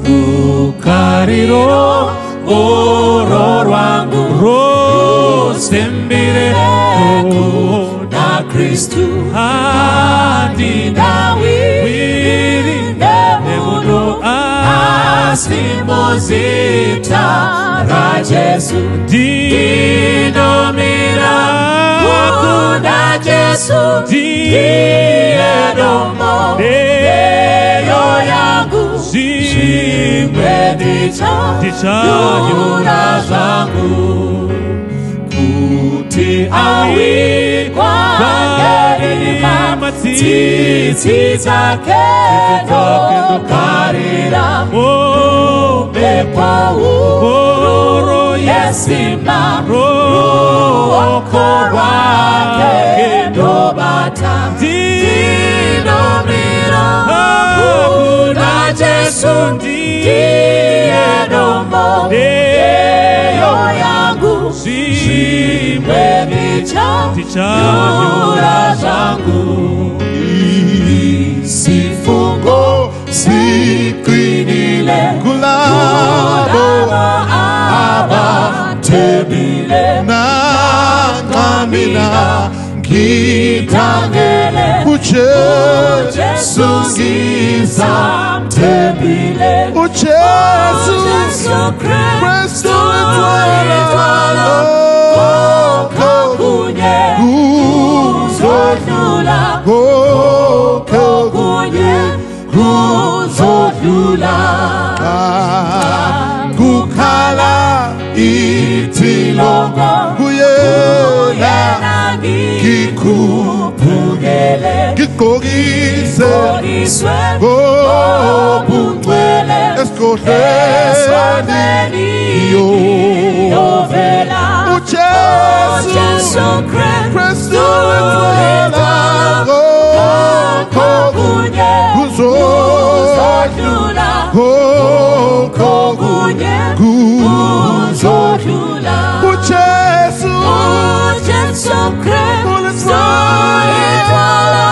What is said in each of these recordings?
Rukariro oro rwangu rusembire kuna Kristu handinawiri nemuno asi muzita raJesu ndinomira kuna Jesu ndiye dombo ndeyo yangu zvimwe ndichanyura zvangu kuti awikwa nerima tsitsi dzake ndokarira mumhepo huru yesimba ruoko rwake ndobata ndinomira kuna Jesu ndiye dombo ndeyo yangu zvimwe ndichanyura zvangu Isifungo siqinile kulabo abathembile nanxa mina ngikhangele uJesu ngisamthembile uJesu Jesu Kristu Kristu idwala konke kunye kuzodlula konke kunye kuzodlula kukhala ithilongo kuyena ngikhuphukele ngigqokise ngigqokiswe ngobungcwele esigodlweni ngiyovela uJesu Jesu Kristu Kristu idwala konke kunye kuzodlula kuzodlula konke kunye kuzodlula kuzodlula uJesu uJesu Kristu idwala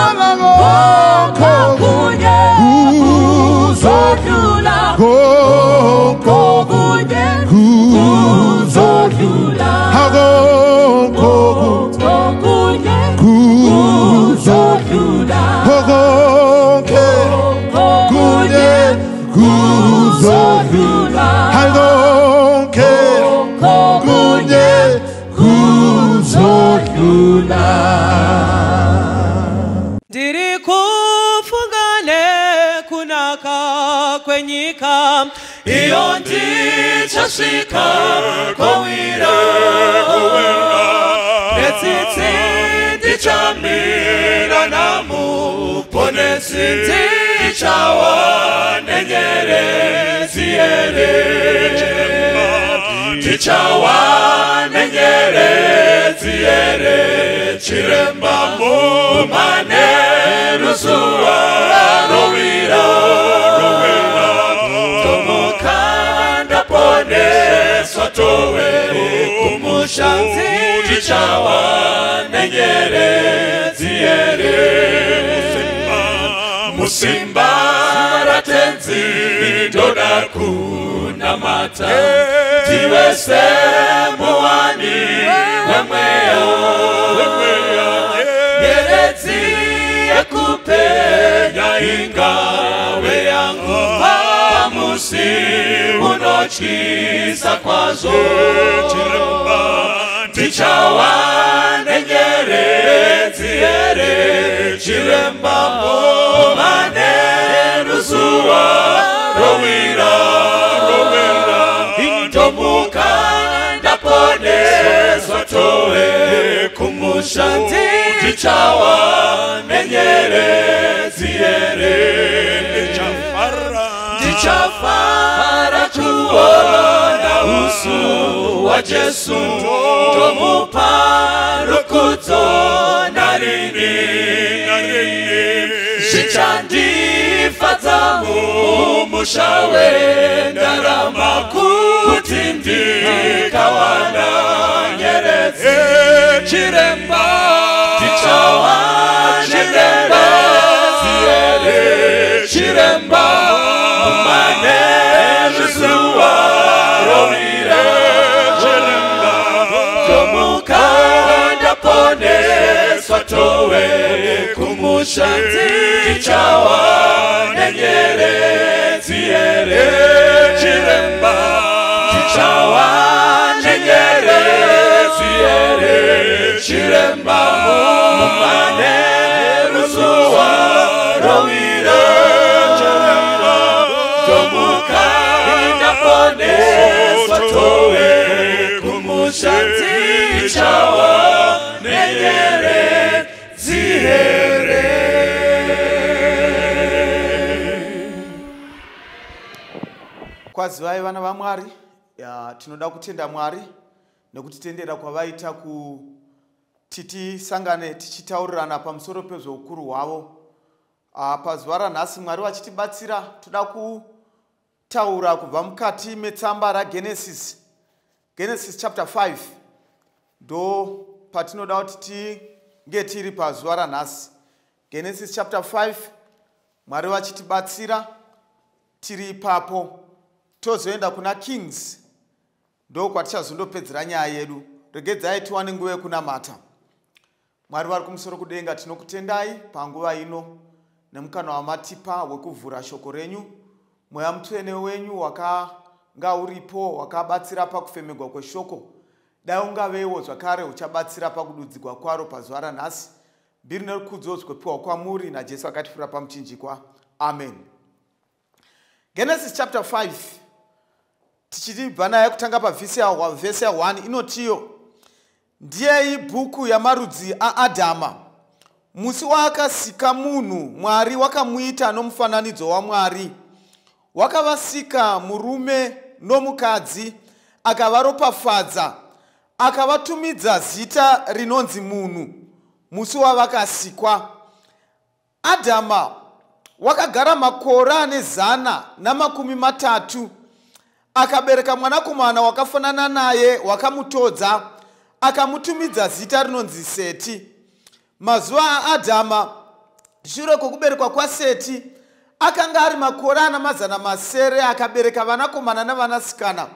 konke kunye kuzodlula konke kunye kuzodlula konke kunye kuzodlula konke kunye kuzodlula konke kunye kuzodlula Ndiri kufunga nekunaka kwenyika iyo ndichasvika kowira netsitsi ndichamira namuponesi ndichawa nenyeredzi here ndichawa nenyeredzi here chiremba mumane ruzuva rowira tomuka ndaponeswa towe kumusha ndichawa nenyeredzi here musimba ratenzi ndoda kunamata ndiwe semuwani wemweya nyeredzi yekupenya ingawe yangu pamusi unotyisa kwazvo ndichawa nenyeredzi here chiremba mumane ruzuva rowira ndomuka ndaponeswa towe kumusha ndichawa nenyeredzi here ndichafara kuona uso waJesu ndomupa rukudzo narini zvichandifadza mumusha wendarama kuti ndikawana nyeredzi chiremba ndichawana nyeredzi here chiremba mane kumusha Tichawane nyeredzi here Chiremba Tichawane nyeredzi here Chiremba Mumane ruzuwa rowira Chiremba Tomuka ndaponeswa towe kumusha Tichawane nyeredzi here. Kwazivai vana vaMwari, tinoda kutenda Mwari nekutitendera kwavaita kuti tisangane tichitaurirana pamusoro pezveukuru hwavo. Pazuva ranhasi Mwari vachitibatsira, toda kutaura kubva mukati metsamba raGenesis, Genesis chapter 5 ndo patinoda kuti tinge tiri pazuva ranhasi. Genesis chapter 5, Mwari vachitibatsira tiri ipapo. Tozoenda kuna Kings ndo kwatichazondopedzera nyaya yedu. Regedzai tiwane nguva yekunamata. Mwari vari kumusoro kudenga, tinokutendai panguva ino nemukana wamatipa wekuvhura shoko renyu. Mweya Mutsvene wenyu wakanga uripo wakabatsira pakufemegwa kweshoko, dai ungavewo zvakare uchabatsira pakududzigwa kwaro pazuva ranhasi. Mbiri nerukudzo zvikopiwa kwamuri naJesu akatifura pamuchinjikwa. Amen. Genesis chapter 5 tichibva naye kutanga pavhesi ya1 inotiyo, ndiyei bhuku yamarudzi aAdhama. Musi waakasika munhu, Mwari wakamuita nomufananidzo waMwari. Wakavasika murume nomukadzi, akavaropafadza, akavatumidza zita rinonzi munhu musi wavakasikwa. Adhama wakagara makore ane 130, akabereka mwanakomana wakafanana naye, wakamutodza, akamutumidza zita rinonzi Seti. Mazuva aAdhama shure kwokuberekwa kwaSeti akanga ari makore ana 600, akabereka vanakomana navanasikana.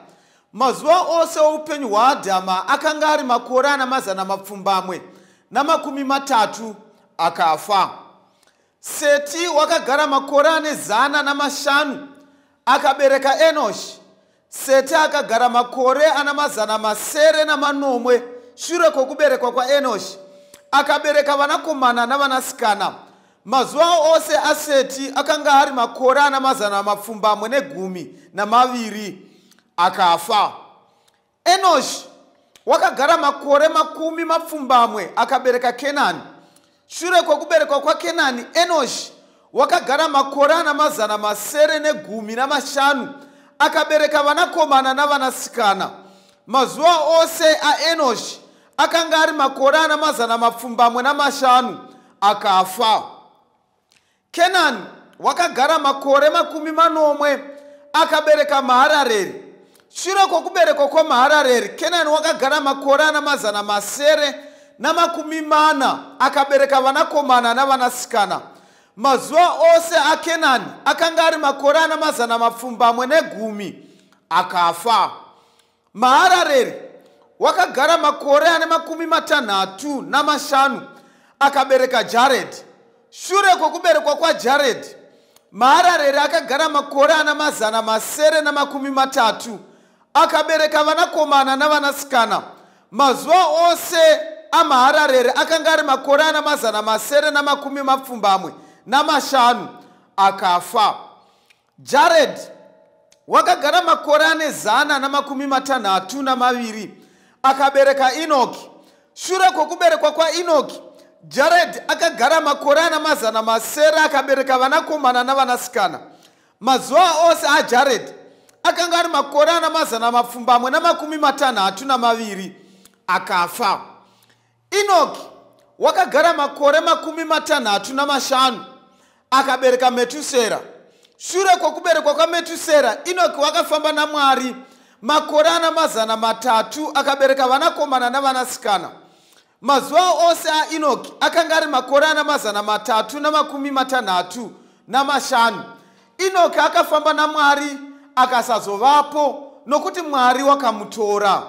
Mazuva ose oupenyu hwaAdhama akanga ari makore ana 830, akafa. Seti wakagara makore ane 105, akabereka Enoshi. Seti akagara makore ana 707 shure kwokuberekwa kwaEnoshi, akabereka vanakomana navanasikana. Mazuva ose aSeti akanga ari makore ana 812, akafa. Enoshi wakagara makore 80, akabereka Kenani. Shure kwokuberekwa kwaKenani, Enoshi wakagara makore ana 715, akabereka vanakomana navanasikana. Mazuva ose aEnoshi akanga ari makore ana 805, akafa. Kenani wakagara makore 70, akabereka Maharareri. Shure kwokuberekwa kwaMaharareri, Kenani wakagara makore ana 740, akabereka vanakomana navanasikana. Mazuva ose aKenani akanga ari makore ana 810, akafa. Maharareri wakagara makore ane 65, akabereka Jared. Shure kwokuberekwa kwaJared, Maharareri akagara makore ana 730, akabereka vanakomana navanasikana. Mazuva ose aMaharareri akanga ari makore ana 775, akafa. Jared wakagara makore ane 162, akabereka Enoki. Shure kwokuberekwa kwaEnoki, Jared akagara makore ana 600, akabereka vanakomana navanasikana. Mazuva ose aJared akanga ari makore ana 862, akafa. Enoki wakagara makore 65, akabereka Metusera. Shure kwokuberekwa kwaMetusera, Enoki wakafamba naMwari makore ana 300, akabereka vanakomana navanasikana. Mazuva ose aEnoki akanga ari makore ana 365. Enoki akafamba naMwari akasazovapo, nokuti Mwari wakamutora.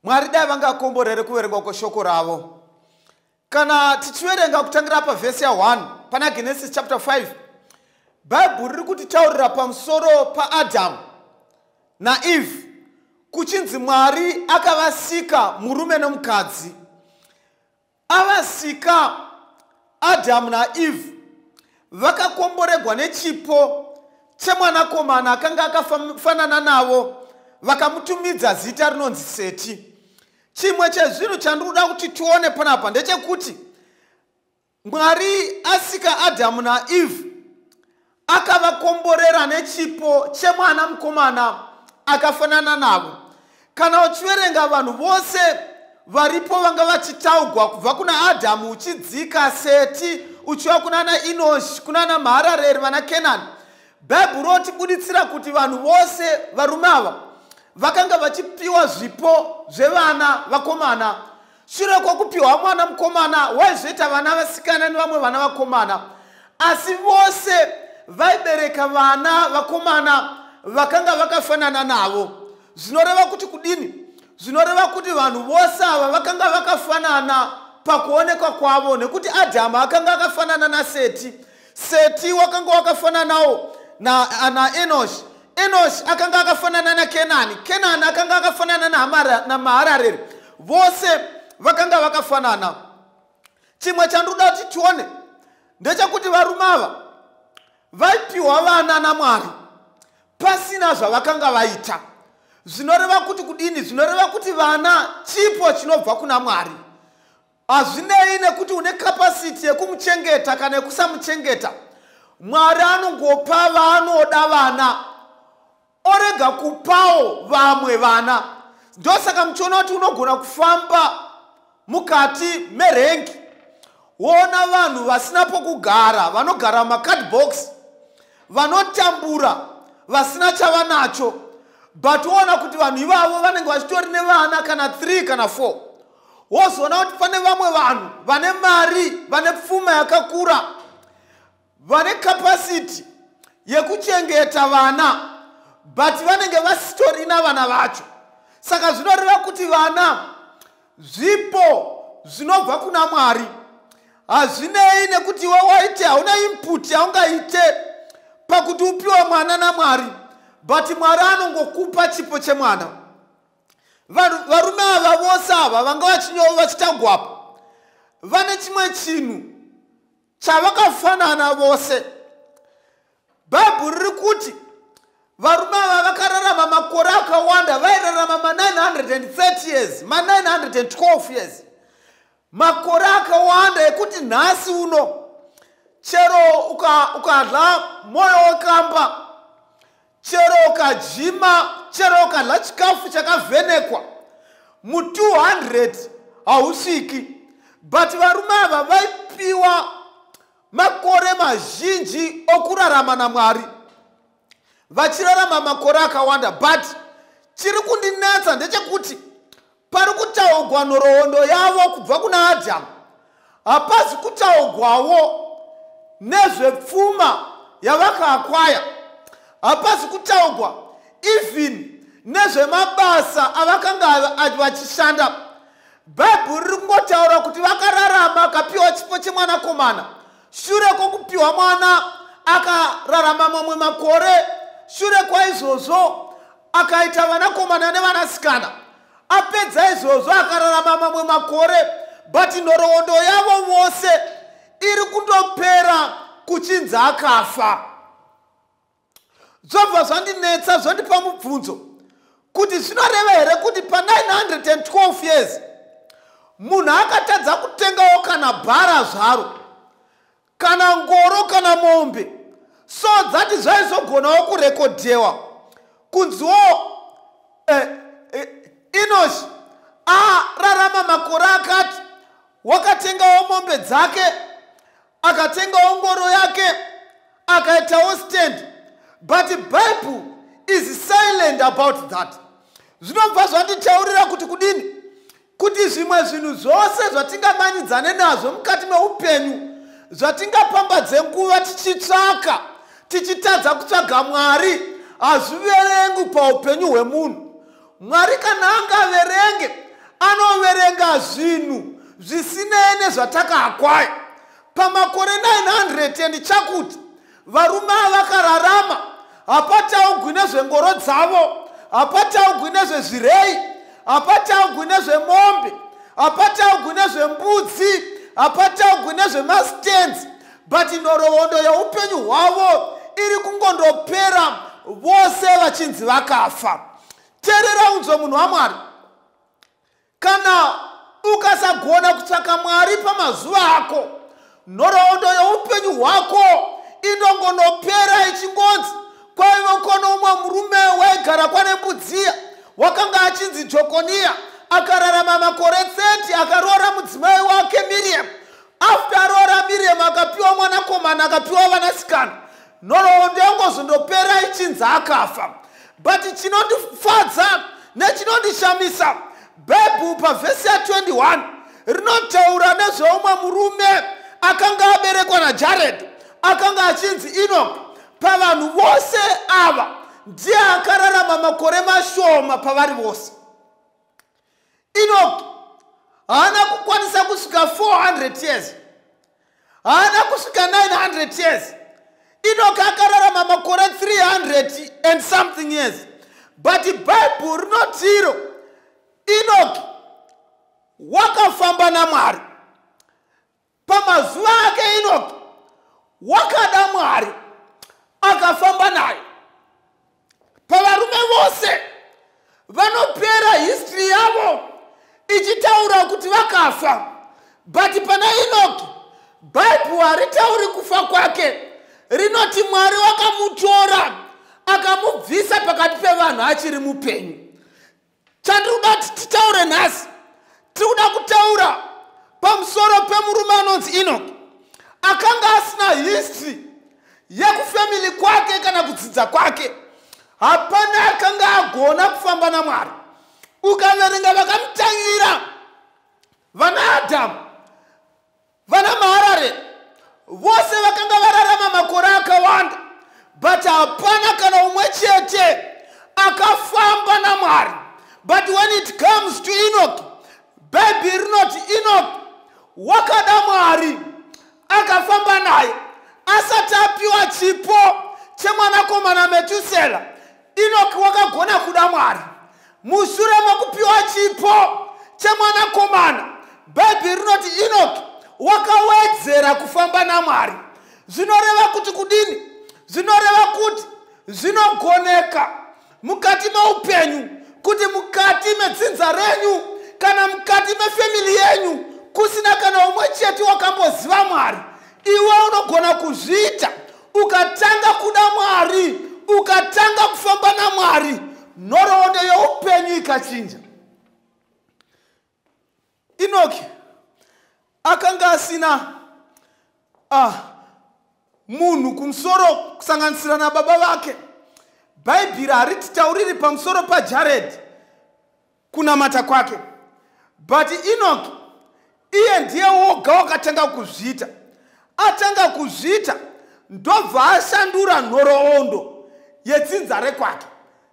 Mwari dai vangakomborere kuverengwa kweshoko ravo. Kana tichiverenga kutangira pavhesi ya1 pana Genesis chapter 5, Bhaibheri riri kutitaurira pamusoro paAdhamu naEvhe, kuchinzi Mwari akavasika murume nomukadzi. Avasika Adhamu naEvhe, vakakomboregwa nechipo chemwanakomana akanga akafanana navo, vakamutumidza zita rinonzi Seti. Chimwe chezvinhu chandiri kuda kuti tione panapa ndechekuti Mwari asika Adhamu naEvhe, akavakomborera nechipo chemwana mukomana akafanana navo. Kana uchiverenga vanhu vose varipo vanga vachitaugwa kubva kuna Adhamu uchidzika Seti, uchiuya kunana Enoshi, kunana Maharareri, vana Kenani, Bhaibheri rotibuditsira kuti vanhu vose varume ava vakanga vachipiwa zvipo zvevana vakomana. Shure kwokupiwa mwana mukomana, waizoita vana vasikana nevamwe vana vakomana, asi vose vaibereka vana vakomana vakanga vakafanana navo. Zvinoreva kuti kudini? Zvinoreva kuti vanhu vose ava vakanga vakafanana pakuonekwa kwavo, nekuti Adhamu akanga akafanana naSeti, Seti wakanga wakafananawo naEnoshi, Enoshi akanga akafanana naKenani, Kenani akanga akafanana naMaharareri. Vose vakanga vakafanana. Chimwe chandinoda kuti tione ndechekuti varume ava vaipiwa vana naMwari pasina zvavakanga vaita. Zvinoreva kuti kudini? Zvinoreva kuti vana chipo chinobva kuna Mwari. Hazvinei nekuti une capacity yekumuchengeta kana yekusamuchengeta, Mwari anongopa vaanoda vana, orega kupawo vamwe vana. Ndosaka muchiona kuti unogona kufamba mukati merengi, woona vanhu vasina pokugara, vanogara mumacardbox, vanotambura, vasina chavanacho, but woona kuti vanhu ivavo vanenge vachitori nevana kana 3 kana 4. Wozoona kuti pane vamwe vanhu vane mari, vane pfuma yakakura, vane capacity yekuchengeta vana, but vanenge vasitorina vana vacho. Saka zvinoreva kuti vana zvipo zvinobva kuna Mwari. Hazvinei nekuti iwe waite, hauna input yaungaite pakuti upiwe mwana naMwari, but Mwari anongokupa chipo chemwana. Varume ava vose ava vanga vachitagwapo vane chimwe chinhu chavakafanana vose. Bhaibheri riri kuti varume ava vakararama makore akawanda, vairarama ma930 years, ma912 years, makore akawanda ekuti nhasi uno chero ukadya mwoyo wekamba, chero ukajima, chero ukadya chikafu chakavhenekwa, mu200 hausviki. But varume ava vaipiwa makore mazhinji okurarama naMwari, vachirarama makore akawanda. But chiri kundinetsa ndechekuti pari kutaugwa nhoroondo yavo kubva kuna Adhamu, hapazi kutaugwawo nezvepfuma yavakaakwaya, hapazi kutaugwa even nezvemabasa avakanga vachishanda. Bhaibheri riri kungotaura kuti vakararama, akapiwa chipo chemwanakomana. Shure kwokupiwa mwana, akararama mamwe makore. Shure kwaizvozvo, akaita vanakomana nevanasikana. Apedza izvozvo, akararama mamwe makore, but nhoroondo yavo vose iri kundopera kuchinzi akafa. Zvobva zvandinetsa, zvondipa mubvunzo kuti zvinoreva here kuti pa912 years munhu akatadza kutengawo kana bhara zvaro, kana ngoro, kana mombe, so that zvaizogonawo kurekodhewa kunziwo Enoshi ararama makore akati, wakatengawo mombe dzake, akatengawo ngoro yake, akaitawo stand? But Bible is silent about that. Zvinobva zvanditaurira kuti kudini? Kuti zvimwe zvinhu zvose zvatingamanyidzane nazvo mukati meupenyu, zvatingapambadze nguva tichitsvaka, tichitadza kutsvaga Mwari, hazviverengwi paupenyu hwemunhu. Mwari kana angaverenge, anoverenga zvinhu. Zvisinei nezvatakaacquire pamakore 900 and chakuti varume avakararama, hapataugwi nezvengoro dzavo, hapataugwi nezvezvirei, hapataugwi nezvemombe, hapataugwi nezvembudzi, hapataugwi nezvemastands, but nhoroondo yeupenyu hwavo iri kungondopera vose vachinzi vakafa. Teerera unzwe, munhu waMwari, kana ukasagona kutsvaka Mwari pamazuva ako, nhoroondo yeupenyu hwako inongonopera ichingonzi kwaiva kono umwe murume waigara kwaNembudziya, wakanga achinzi Jokoniya, akararama makore 30, akaroora mudzimai wake Miriam. After aroora Miriam, akapiwa mwanakomana, akapiwa vanasikana. Nhoroondo yangozondopera ichinzi akafa. But chinondifadza nechinondishamisa, Bhaibheri pavhesi ya21 rinotaura nezveumwe murume akanga aberekwa naJared, akanga achinzi Enoch. Pavanhu vose ava, ndiye akararama makore mashoma pavari vose. Enoch haana kukwanisa kusvika 400 years, haana kusvika 900 years. Enoch akararama makore 300 and something years, but Bhaibheri rinotiro Enoch wakafamba naMwari. Pamazuva ake Enoch wakada Mwari, akafamba naye. Pavarume vose vanopera history yavo ichitaura kuti vakafa, but pana Enoki, Bhaibheri haritauri kufa kwake. Rinoti Mwari wakamutora, akamubvisa pakati pevanhu achiri mupenyu. Chandiri kuda kuti titaure nhasi, tiri kuda kutaura pamusoro pemurume anonzi Enoki, akanga asina history yekufamily kwake kana kudzidza kwake. Hapana akanga agona kufamba naMwari. Ukaverenga vakamutangira, vana Adhamu, vana Maharare, vose vakanga vararama makore akawanda, but hapana kana umwe chete akafamba naMwari. But when it comes to Enoch, Bhaibheri rinoti Enoch wakada Mwari, akafamba naye. Asati apiwa chipo chemwanakomana Metusela, Enoki wakagona kuda Mwari. Mushure mekupiwa chipo chemwanakomana, Bhaibheri rinoti Enoki wakawedzera kufamba naMwari. Zvinoreva kuti kudini? Zvinoreva kuti zvinogoneka mukati meupenyu kuti mukati medzinza renyu kana mukati mefamily yenyu kusina kana umwe chete wakamboziva Mwari, iwe unogona kuzviita. Ukatanga kuda Mwari, ukatanga kufamba naMwari, nhoroondo yeupenyu ikachinja. Enoki akanga asina munhu kumusoro kusanganisira nababa vake. Bhaibheri harititauriri pamusoro paJared kunamata kwake, but Enoki iye ndiye woga wakatanga kuzviita. Atanga kuzviita, ndobva ashandura nhoroondo yedzinza rekwake.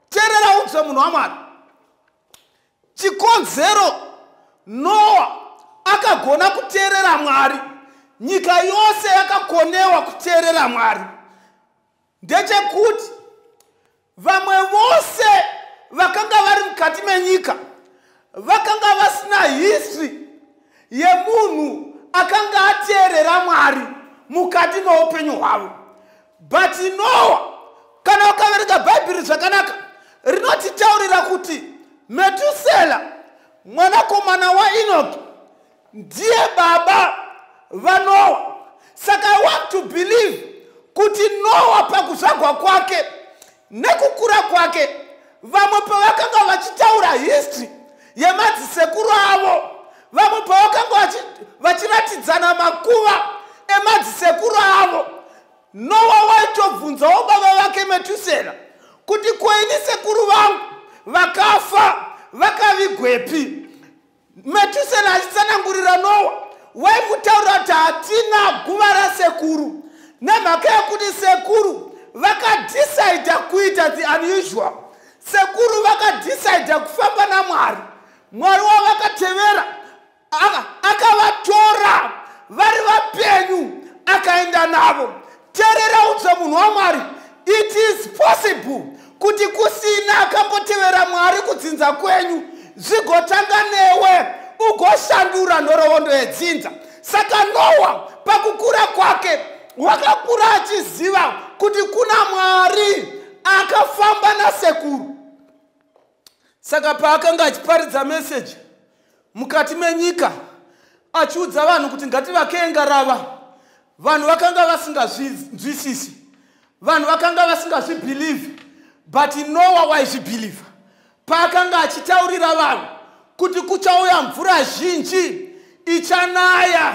Teerera unzwe, munhu waMwari, chikonzero Noa akagona kuteerera Mwari, nyika yose yakakonewa kuteerera Mwari, ndechekuti vamwe vose vakanga vari mukati menyika vakanga vasina history yemunhu akanga ateerera Mwari mukati meupenyu hwavo. But Noa, kana ukaverenga Bhaibheri zvakanaka, rinotitaurira kuti Metusela mwanakomana waEnoki ndiye baba vaNoa. Saka I want to believe kuti Noa pakuzvagwa kwake nekukura kwake, vamwe pavakanga vachitaura history yemadzisekuru avo, vamwe pavakanga vachiratidzana makuva emadzisekuru avo, Noa waitobvunzawo baba vake Metusela kuti, "Koini sekuru vangu vakafa vakavigwepi?" Metusela achitsanangurira Noa, waimutaurira kuti hatina guva rasekuru, nemhaka yekuti sekuru vakadecida kuita the unusual. Sekuru vakadecida kufamba naMwari. Mwari wavakatevera Akavatora vari vapenyu, akaenda navo. Teerera udzwe munhu waMwari, it is possible kuti kusina akambotevera Mwari kudzinza kwenyu, zvigotanga newe, ugoshandura nhoroondo yedzinza. Saka Noa pakukura kwake wakakura achiziva kuti kuna Mwari akafamba nasekuru. Saka paakanga achiparidza meseji mukati menyika, achiudza vanhu kuti ngativakei ngarava, vanhu vakanga vasingazvinzwisisi, vanhu vakanga vasingazvibhilivhi, but Noa waizvibhilivha. Paakanga achitaurira vanhu kuti kuchauya mvura zhinji ichanaya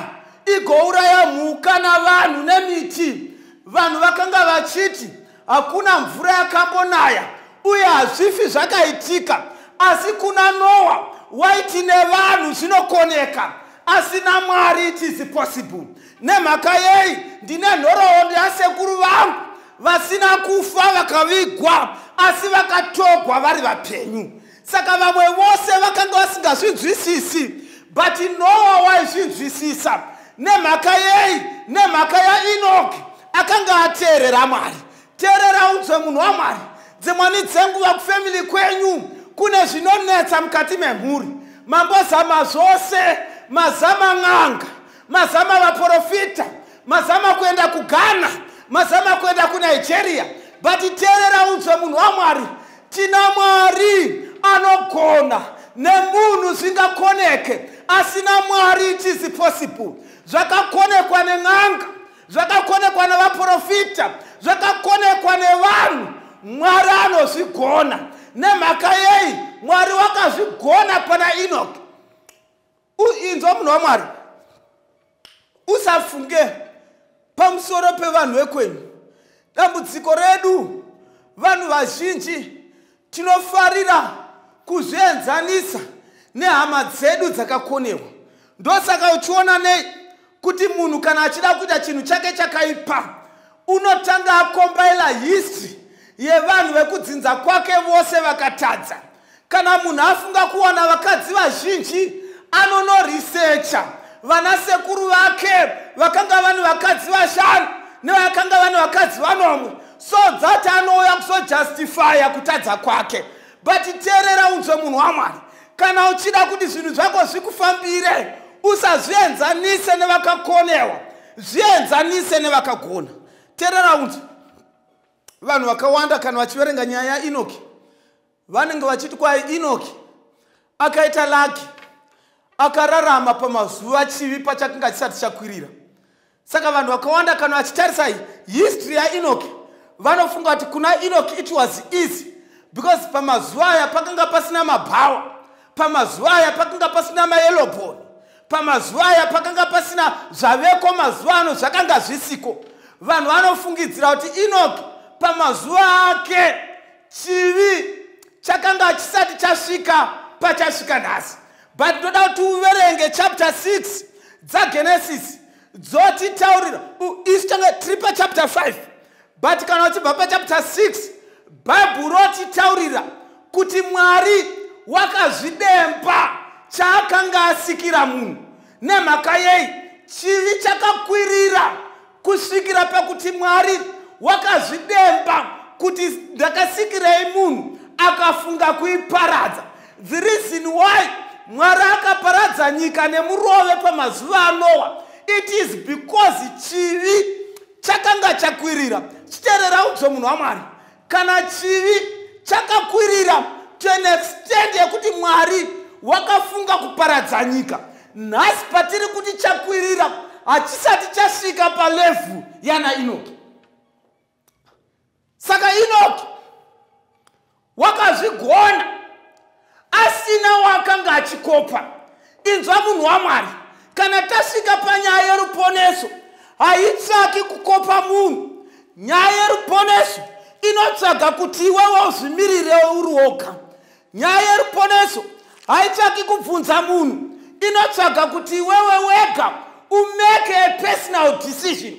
igouraya mhuka navanhu nemiti, vanhu vakanga vachiti hakuna mvura yakambonaya uye hazvifi zvakaitika. Asi kuna Noa waiti nevanhu zvinokoneka, asi naMwari it is possible. Nemhaka yei? Ndine nhoroondo yasekuru vangu vasina kufa vakavigwa, asi vakatogwa vari vapenyu. Saka vamwe vose vakanga vasingazvinzwisisi, but Noa waizvinzwisisa. Nemhaka yei? Nemhaka yaEnoki akanga ateerera Mwari. Teerera unzwe munhu waMwari, dzimwani dzenguva kufamily kwenyu kune zvinonetsa mukati memhuri. Mambozama zvose, mazama n'anga, mazama vaprofita, mazama kuenda kuGhana, mazama kuenda kuNigeria, but teerera unzwe munhu waMwari, tina Mwari anogona. Nemunhu zvingakoneke, asi naMwari it is possible. Zvakakonekwa nen'anga, zvakakonekwa navaprofita, zvakakonekwa nevanhu, Mwari anozvigona. Nemhaka yei? Mwari wakazvigona pana Enoki. Inzwa munhu waMwari, usafunge pamusoro pevanhu vekwenyu. Dambudziko redu, vanhu vazhinji tinofarira kuzvienzanisa nehama dzedu dzakakonewa. Ndosaka uchiona nei kuti munhu kana achida kuita chinhu chake chakaipa, unotanga akombaila history yevanhu vekudzinza kwake vose vakatadza. Kana munhu afunga kuwana vakadzi vazhinji, anonorisecha vanasekuru vake vakanga vane vakadzi vashanu nevakanga vane vakadzi vanomwe, so that anouya kuzojustifya kutadza kwake. But teerera unzwe munhu waMwari, kana uchida kuti zvinhu zvako zvikufambire, usazvienzanise nevakakonewa, zvienzanise nevakagona. Teerera unzwe, vanhu vakawanda kana vachiverenga nyaya yaEnoki vanenge vachiti kwai Enoki akaita lucky, akararama pamazuva chivi pachakanga chisati chakwirira. Saka vanhu vakawanda kana vachitarisa history yaEnoki vanofunga kuti kuna Enoki it was easy, because pamazuva aya pakanga pasina mabhawa, pamazuva aya pakanga pasina mayellowbone, pamazuva aya pakanga pasina zvaveko mazuva ano, zvakanga zvisiko. Vanhu vanofungidzira kuti Enoki pamazuva ake chivi chakanga chisati chasvika pachasvika nhasi. But ndoda kuti uverenge chapter 6 dzaGenesis, dzotitaurira. Isu tanga tiri pachapter 5, but kana uchibva pachapter 6, Bhaibheri rotitaurira kuti Mwari wakazvidemba chaakanga asikira munhu. Nemhaka yei? Chivi chakakwirira kusvikira pakuti Mwari wakazvidemba kuti ndakasikirei munhu, akafunga kuiparadza. The reason why Mwari akaparadza nyika nemurove pamazuva aNoa, it is because chivi chakanga chakwirira. Chiteerera udzo munhu waMwari, kana chivi chakakwirira to an extent yekuti Mwari wakafunga kuparadza nyika, nhasi patiri kuti chakwirira hachisati chasvika palevel yana Enoki. Saka Enoki wakazvigona asina wakanga achikopa. Inzwa munhu waMwari, kana tasvika panyaya yeruponeso, haitsvaki kukopa munhu. Nyaya yeruponeso inotsvaga kuti iwewe uzvimirire uri woga. Nyaya yeruponeso haitsvaki kubvunza munhu, inotsvaga kuti iwewe wega umake a personal decision.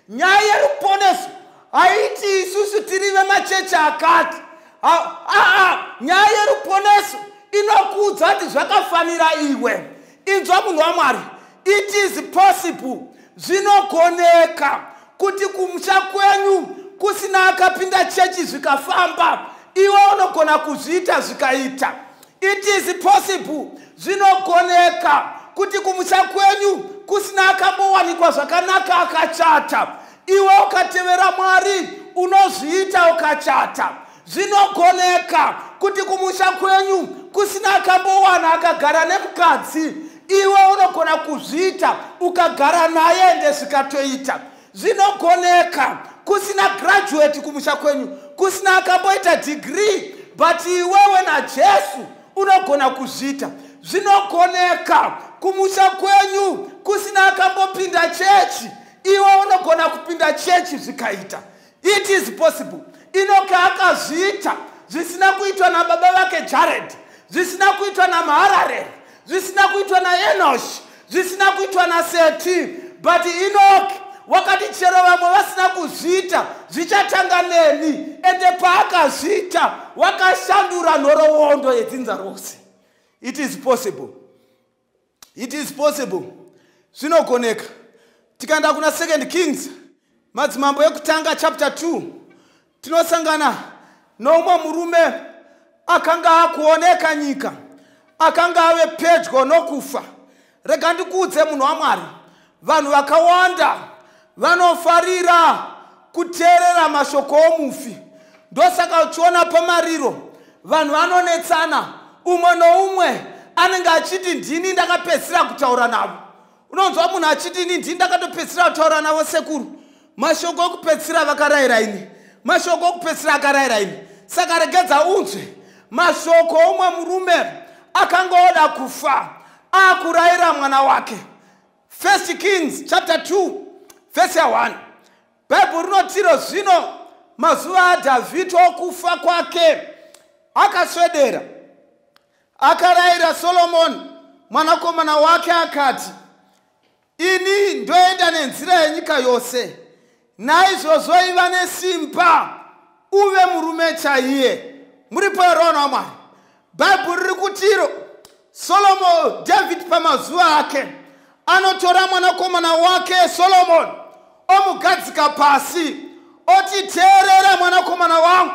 Nyaya yeruponeso haiti isusu tiri vemachechi akati. Aa, nyaya yeruponeso inokuudza kuti zvakafanira iwe. Inzwa munhu waMwari, it is possible, zvinogoneka kuti kumusha kwenyu kusina akapinda chechi zvikafamba, iwe unogona kuzviita zvikaita. It is possible, zvinogoneka kuti kumusha kwenyu kusina akambowanikwa zvakanaka akachata, iwe ukatevera Mwari unozviita ukachata. Zvinogoneka kuti kumusha kwenyu kusina akambowana akagara nemukadzi, iwe unogona kuzviita ukagara naye ende zvikatoita. Zvinogoneka kusina graduate kumusha kwenyu, kusina akamboita degree, but iwewe naJesu unogona kuzviita. Zvinogoneka kumusha kwenyu kusina akambopinda chechi, iwe unogona kupinda chechi zvikaita. It is possible. Inoki akazviita zvisina kuitwa nababa vake Jared, zvisina kuitwa naMaharareri, zvisina kuitwa naEnosh, zvisina kuitwa naSeti, but Enoki wakati chero vamwe vasina kuzviita zvichatanga neni. Ende paakazviita wakashandura nhoroondo yedzinza rose. It is possible. It is possible. Zvinogoneka. Tikaenda kuna 2 Kings, madzimambo ekutanga chapter 2, tinosangana noumwe murume akanga akuoneka nyika, akanga ave pedyo nokufa. Rega ndikuudze munhu waMwari, vanhu vakawanda vanofarira kuteerera mashoko omufi. Ndosaka uchiona pamariro vanhu vanonetsana, umwe noumwe anenge achiti ndini ndakapedzisira kutaura navo. Unonzwa munhu achiti ini ndini ndakatopedzisira kutaura navo sekuru, mashoko ekupedzisira vakarayira ini, mashoko ekupedzisira akarayira ini. Saka regedza unzwe mashoko omwe murume akanga oda kufa akurayira mwana wake. 1 Kings chapter 2 verse 1, Bhaibheri rinotiro zvino mazuva aDhavhidhi okufa kwake akaswedera, akarayira Solomoni mwanakomana wake akati, ini ndoenda nenzira yenyika yose, naizvozvo iva nesimba uve murume chaiye. Muripo here vanhu vaMwari? Bhaibheri riri kutiro Solomon, David pamazuva ake anotora mwanakomana wake Solomon omugadzika pasi oti, teerera mwanakomana wangu,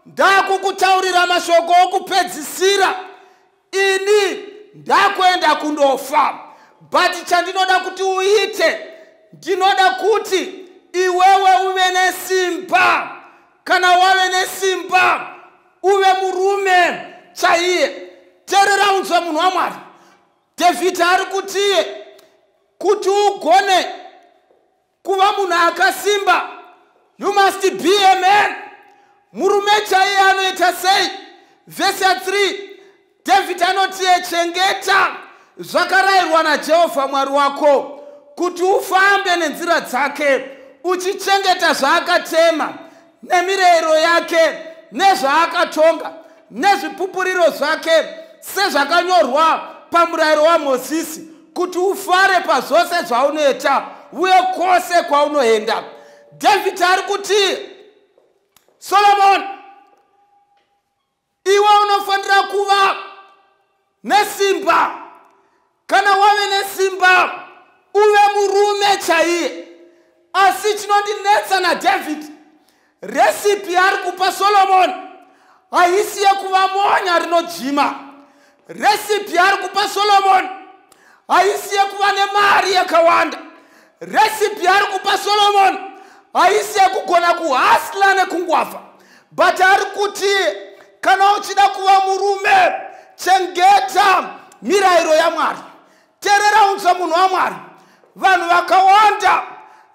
ndakukutaurira mashoko okupedzisira, ini ndakuenda kundofa, but chandinoda kuti uite, ndinoda kuti iwewe uve nesimba. Kana wave nesimba uve murume chaiye. Teerera unzwe munhu waMwari, David ari kutiye kuti ugone kuva munhu akasimba, you must be a man. Murume chaiye anoita sei? Vhesi ya3, David anotiye, chengeta zvakarayirwa naJehovha Mwari wako, kuti ufambe nenzira dzake, uchichengeta zvaakatema nemirayiro yake nezvaakatonga nezvipupuriro zvake, sezvakanyorwa pamurayiro waMozisi, kuti ufare pazvose zvaunoita uye kwose kwaunoenda. David ari kuti, Solomon, iwe unofanira kuva nesimba. Kana wave nesimba uve murume chaiye. Asi chinondinetsa naDavid, recipe yaari kupa Solomon haisi yekuva monya rinojima. Recipe yaari kupa Solomon haisi yekuva nemari yakawanda. Recipe yaari kupa Solomon haisi yekugona kuhasla nekungwavha, but ari kuti kana uchida kuva murume chengeta mirayiro yaMwari. Teerera unzwe munhu waMwari, vanhu vakawanda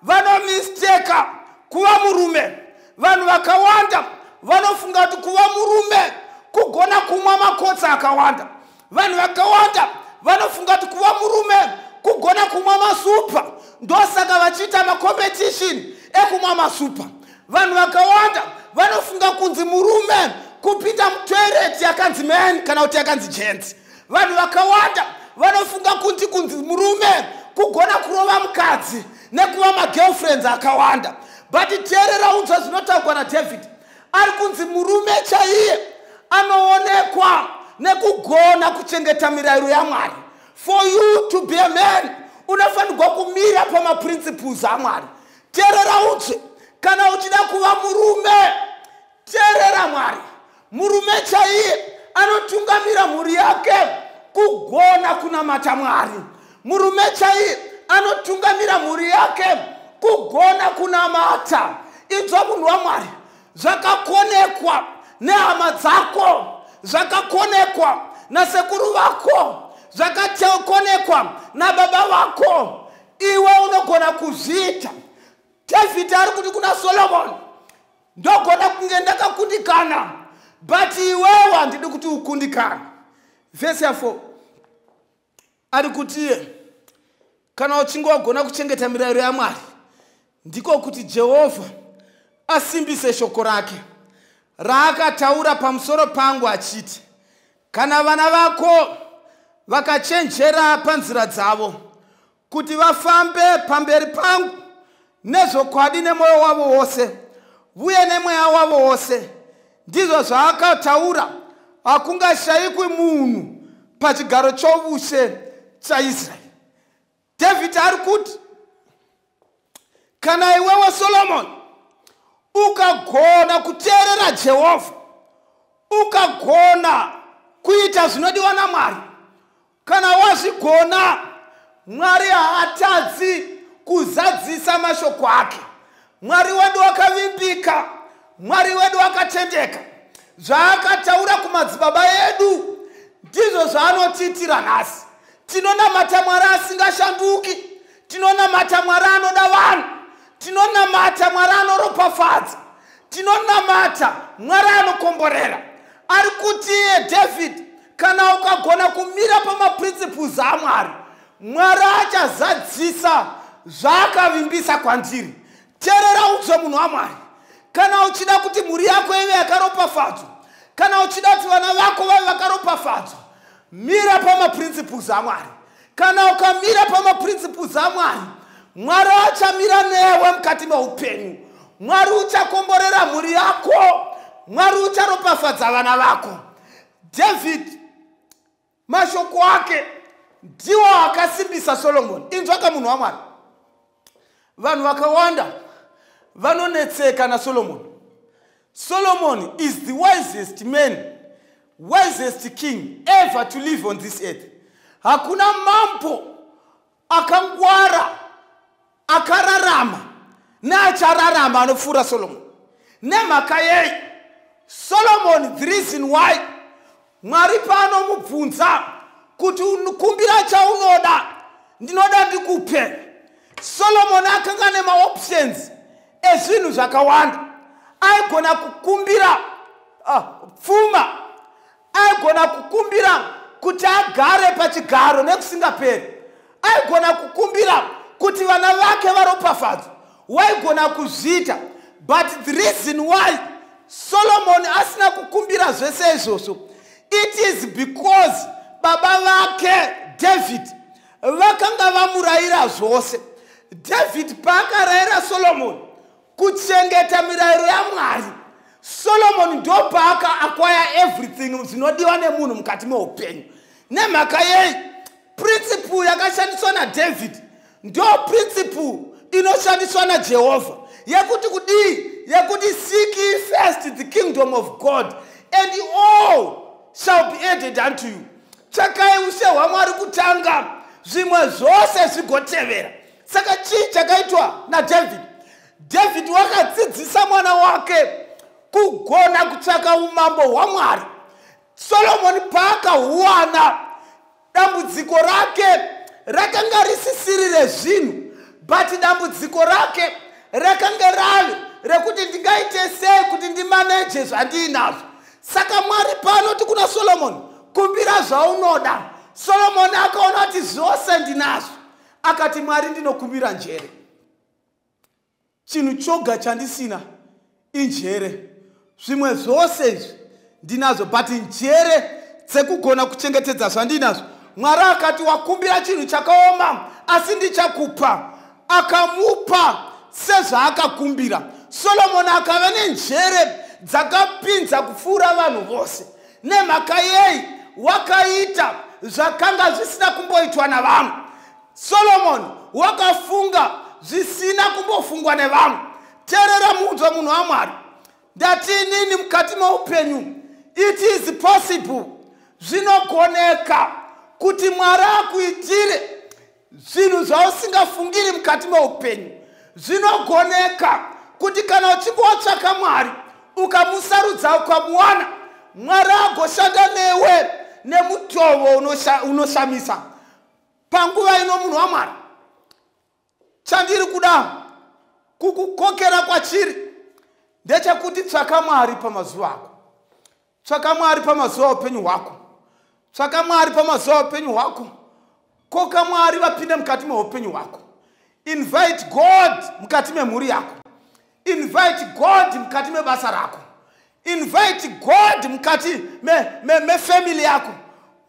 vanomisteka kuva murume. Vanhu vakawanda vanofunga kuti kuva murume kugona kumwa makotsa akawanda. Vanhu vakawanda vanofunga kuti kuva murume kugona kumwa masupa, ndosaka vachiita macompetition ekumwa masupa. Vanhu vakawanda vanofunga kunzi murume kupinda mutoilet yakanzi man kana kuti yakanzi gents. Vanhu vakawanda vanofunga kuti kunzi murume kugona kurova mukadzi nekuva magirlfriends akawanda. But teerera unzwa zvinotaurwa naDavid. Ari kunzi murume chaiye anoonekwa nekugona kuchengeta mirayiro yaMwari. For you to be a man, unofanirwa kumira pamaprinciples aMwari. Teerera utsve, kana uchida kuva murume, teerera Mwari. Murume chaiye anotungamira mhuri yake kugona kunamata Mwari. Murume chaiye anotungamira mhuri yake kugona kunamata. Inzwa munhu waMwari, zvakakonekwa nehama dzako, zvakakonekwa nasekuru vako, zvakakonekwa nababa vako, iwe unogona kuzviita. David ari kuti kuna Solomon, ndogona kunge ndakakundikana, but iwewe handidi kuti ukundikana. Vhesi ya4 ari kuti, kana uchinge wagona kuchengeta mirayiro yaMwari, ndiko kuti Jehovha asimbise shoko rake raakataura pamusoro pangu achiti, kana vana vako vakachenjera panzira dzavo kuti vafambe pamberi pangu nezvokwadi nemwoyo wavo wose uye nemweya wavo wose, ndizvo zvaakataura, hakungashayikwi munhu pachigaro choushe chaIsraeri. David ari kuti, kana iwewe Solomon ukagona kuteerera Jehovha, ukagona kuita zvinodiwa naMwari, kana wazvigona, Mwari haatadzi kuzadzisa mashoko ake. Mwari wedu wakavimbika, Mwari wedu wakatendeka. Zvaakataura kumadzibaba edu ndizvo zvaanotiitira nhasi. Tinonamata Mwari asingashanduki, tinonamata Mwari anoda vanhu, tinonamata Mwari anoropafadza, tinonamata Mwari anokomborera. Ari kuti iye David, kana ukagona kumira pamaprinciples aMwari, Mwari achazadzisa zvaakavimbisa kwandiri. Teerera udzwe munhu waMwari, kana uchida kuti mhuri yako ive yakaropafadzwa, kana uchida kuti vana vako vave vakaropafadzwa, mira pamaprinciples aMwari. Kana ukamira pamaprinciples aMwari, Mwari achamira newe mukati meupenyu. Mwari uchakomborera mhuri yako, Mwari ucharopafadza vana vako. David mashoko ake ndiwo akasimbisa Solomon. Inzwaka munhu waMwari, vanhu vakawanda vanonetseka naSolomon. Solomon is the wisest man, wisest king ever to live on this earth. Hakuna mambo akangwara akararama neachararama anopfuura Solomon. Nemhaka yei? Solomon, the reason why Mwari paanomubvunza kuti kumbira chaunoda, ndinoda ndikupe, Solomon akanga nemaoptions ezvinhu zvakawanda. Aigona kukumbira pfuma, aigona kukumbira kuti agare pachigaro nekusingaperi, aigona kukumbira kuti vana vake varopafadzwe, waigona kuzviita. But the reason why Solomon asina kukumbira zvese izvozvo, it is because baba vake David vakanga vamurayira zvose. David paakarayira Solomon kuchengeta mirayiro yaMwari, Solomon ndopaaka acquire everything zvinodiwa nemunhu mukati meupenyu. Nemhaka yei? Principle yakashandiswa naDavid ndo principle inoshandiswa naJehovha, yekuti kudii? Yekuti seek ye first the kingdom of God and all shall be added unto you. Tsvakai ushe hwaMwari kutanga, zvimwe zvose zvigotevera. Saka chii chakaitwa naDavid? David wakadzidzisa mwana wake kugona kutsvaka umambo hwaMwari. Solomoni paakahuwana, dambudziko rake rakanga risisiri rezvinhu, but dambudziko rake rakanga rave rekuti ndingaite sei kuti ndimaneje zvandiinazvo. Saka Mwari paanoti kuna Solomoni, kumbira zvaunoda, Solomoni akaona kuti zvose ndinazvo, akati, Mwari, ndinokumbira njere. Chinhu choga chandisina injere, zvimwe zvose izvi ndinazvo, but njere dzekugona kuchengetedza zvandinazvo. Mwari akati, wakumbira chinhu chakaoma, asi ndichakupa. Akamupa sezvaakakumbira. Solomoni akava nenjere dzakapinza kupfuura vanhu vose. Nemhaka yei? Wakaita Zvakanga zvisina kumboitwa navamwe. Solomoni wakafunga zvisina kumbofungwa nevamwe. Teerera munzwa, munhu waMwari. Ndati inini mukati meupenyu, it is possible, zvinogoneka kuti Mwari akuitire zvinhu zvausingafungiri mukati meupenyu. Zvinogoneka kuti kana uchinge watsvaka Mwari, ukamusarudza, ukamuwana, Mwari agoshanda newe nemutovo unoshamisa. Panguva ino, munhu waMwari, chandiri kuda kukukokera kwachiri ndechekuti tsvaka Mwari pamazuva ako. Tsvaka Mwari pamazuva aupenyu hwako. Tsvaka Mwari pamazuva aupenyu hwako. Koka Mwari vapinde mukati meupenyu hwako. Invite God mukati memhuri yako. Invite God mukati mebasa rako. Invite God mukati mefamily yako.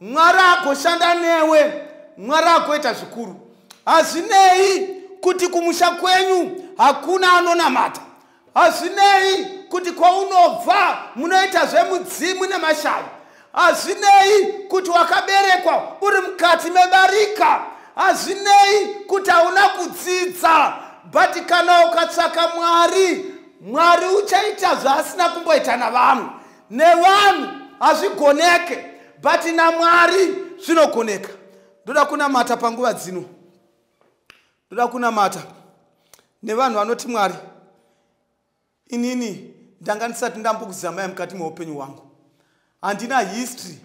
Mwari agoshanda newe. Mwari agoita zvikuru. Hazvinei kuti kumusha kwenyu hakuna anonamata. Hazvinei kuti kwaunobva munoita zvemudzimu nemashavi. Hazvinei kuti wakaberekwa uri mukati mebarika. Hazvinei kuti hauna kudzidza, but kana ukatsvaka Mwari, Mwari uchaita zvaasina kumboita navamwe. Nevanhu hazvigoneke, but naMwari zvinogoneka. Ndoda kunamata panguva dzino. Ndoda kunamata nevanhu vanoti, "Mwari, inini ndanga ndisati ndambokuzamai mukati meupenyu hwangu. Handina history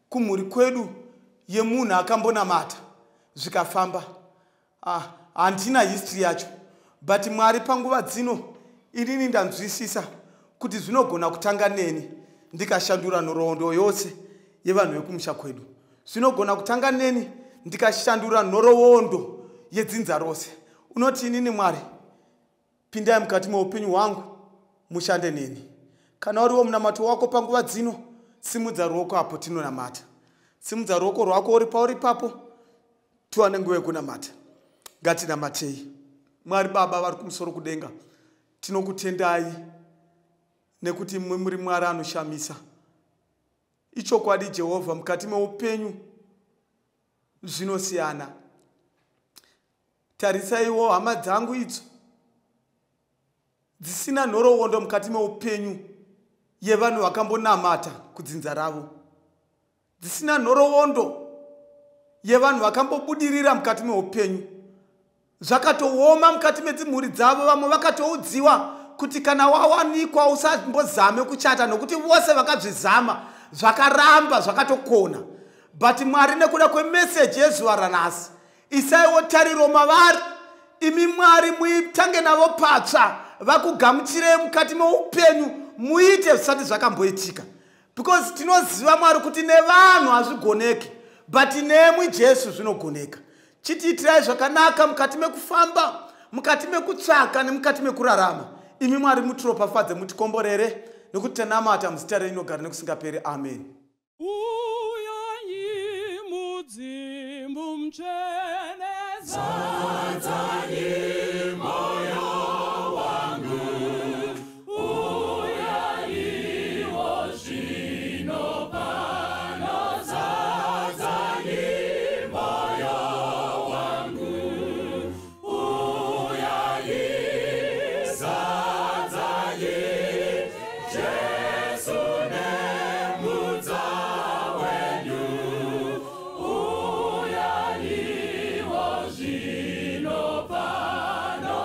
kumhuri kwedu yemunhu akambonamata zvikafamba. Ah, handina history yacho, but Mwari, panguva dzino inini ndanzwisisa kuti zvinogona kutanga neni ndikashandura nhoroondo yose yevanhu vekumusha kwedu. Zvinogona kutanga neni ndikashandura nhoroondo yedzinza rose." Unoti, "Inini Mwari, pindai mukati meupenyu hwangu, mushande neni." Kana uriwo munamato wako panguva dzino, simudza ruoko apo tinonamata. Simudza ruoko rwako uri pauri papo, tiwane nguva yekunamata. Ngatinamatei. Mwari Baba vari kumusoro kudenga, tinokutendai nekuti mwe muri Mwari anoshamisa. Ichokwadi, Jehovha, mukati meupenyu zvinosiyana. Tarisaiwo hama dzangu idzo dzisina nhoroondo mukati meupenyu yevanhu vakambonamata kudzinza ravo, dzisina nhoroondo yevanhu vakambobudirira mukati meupenyu. Zvakatooma mukati medzimhuri dzavo. Vamwe vakatoudziwa kuti kana wawanikwa usambozame kuchata, nokuti vose vakazvizama zvakaramba, zvakatokona. But Mwari, nekuda kwemeseji yezuva ranhasi, isaiwo tariro mavari. Imi Mwari, muitange navo patsva, vakugamuchirei mukati meupenyu, muite zvisati zvakamboitika, because tinoziva, Mwari, kuti nevanhu hazvigoneki, but nemwi Jesu zvinogoneka. Chitiitirai zvakanaka mukati mekufamba, mukati mekutsvaka nemukati mekurarama. Imi Mwari, mutiropafadze, mutikomborere, nekuti tanamata muzita renyu inogara nekusingaperi. Amen. Uyayi mudzimu mutsvene. Zadzai moyo wangu. Uyaiwo zvino pano. Zadzai moyo wangu. Uyai, zadzai, Jesu nemudza wenyu. Uyaiwo zvino pano.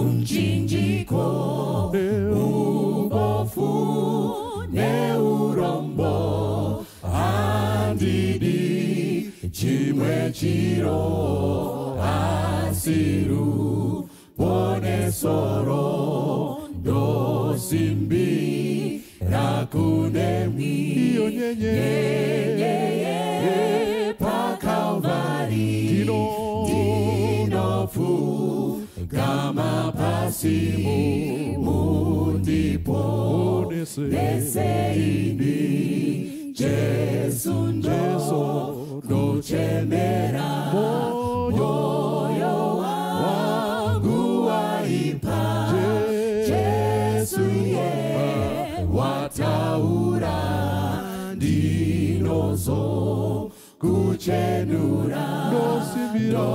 Umchinjiko ubofu neurombo handidi chimwe chiro asiru ponesoro ndosimbi rakunemwi Iyo nyenye nyeye pakalvari ndinofu gama pasi mundipo Onese neseini Jesu ndokuchemera moyo wangu waipa Jesu ye wataura ndinozo kuchenura Ndosimbira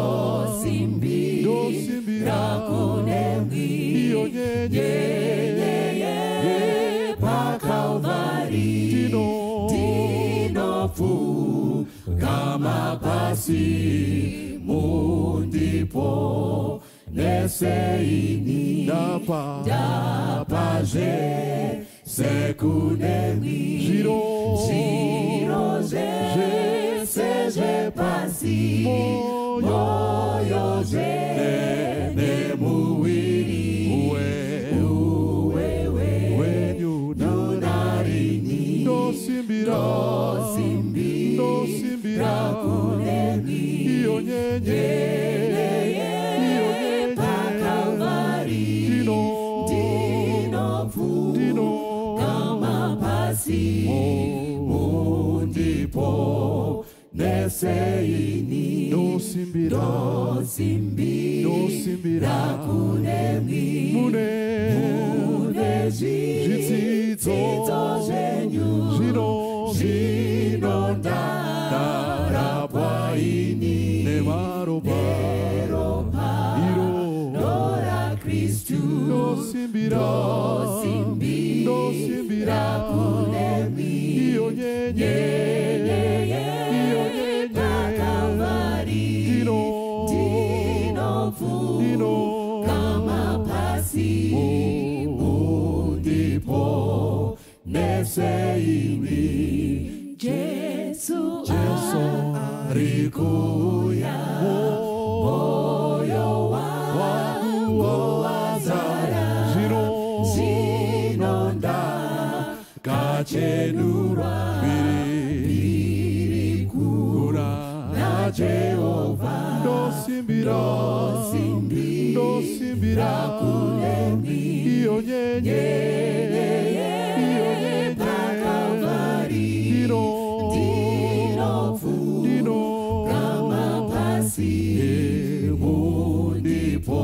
simbi Ndosimbira rakunemwi Iyo nyenye nyeye pakalvari ndinofu gama pasi mundipo neseini Ndapa ndapazve sekunemwi Zviro zviro zvese zvepasi moyo zve nemuwiri uwewe Wenyu narini Ndosimbira simbi Ndosimbira rakunemwi Iyo nyenye Iyo nyenye pakalvari ndinopfu Ndino kama pasi mundipo neseini Ndosimbira simbi Ndosimbira rakunemwi Mune mune Zvitsidzo zvitsidzo zvenyu Zvino zvinondarapwa ini Nemaropa neropa Iro raKristu Ndosimbira simbi Ndosimbira rakunemwi Iyo nyenye Iyo nyenye pakalvari Ndino ndinopfu Ndino kama pasi mundipo neseini Jesu ari kuuya moyo wangu wazara Zvino zvinonda kachenurwa Mbiri kuna Jehovha Ndosimbira simbi Ndosimbira rakunemwi Iyo nyenye Iyo nyenye pakalvari Ndino ndinopfu Ndino kama pasi mundipo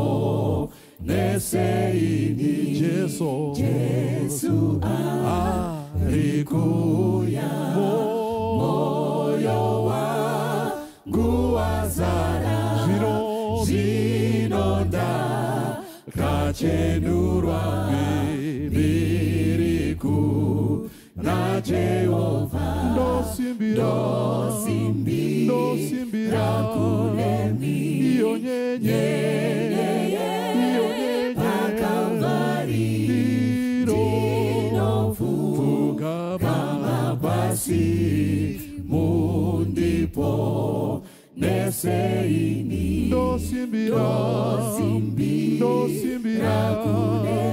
neseini Jesu Jesu ari kuuya moyo wangu wazara Zvino zvinonda kachenurwa mbiri kuna Jehovha Ndosimbira simbi Ndosimbira rakunemwi Iyo nyenye Iyo nyenye pakalvari Ndino ndinopfu Pfugama pasi mundipo neseini Ndosimbira simbi Ndosimbira rakunemwi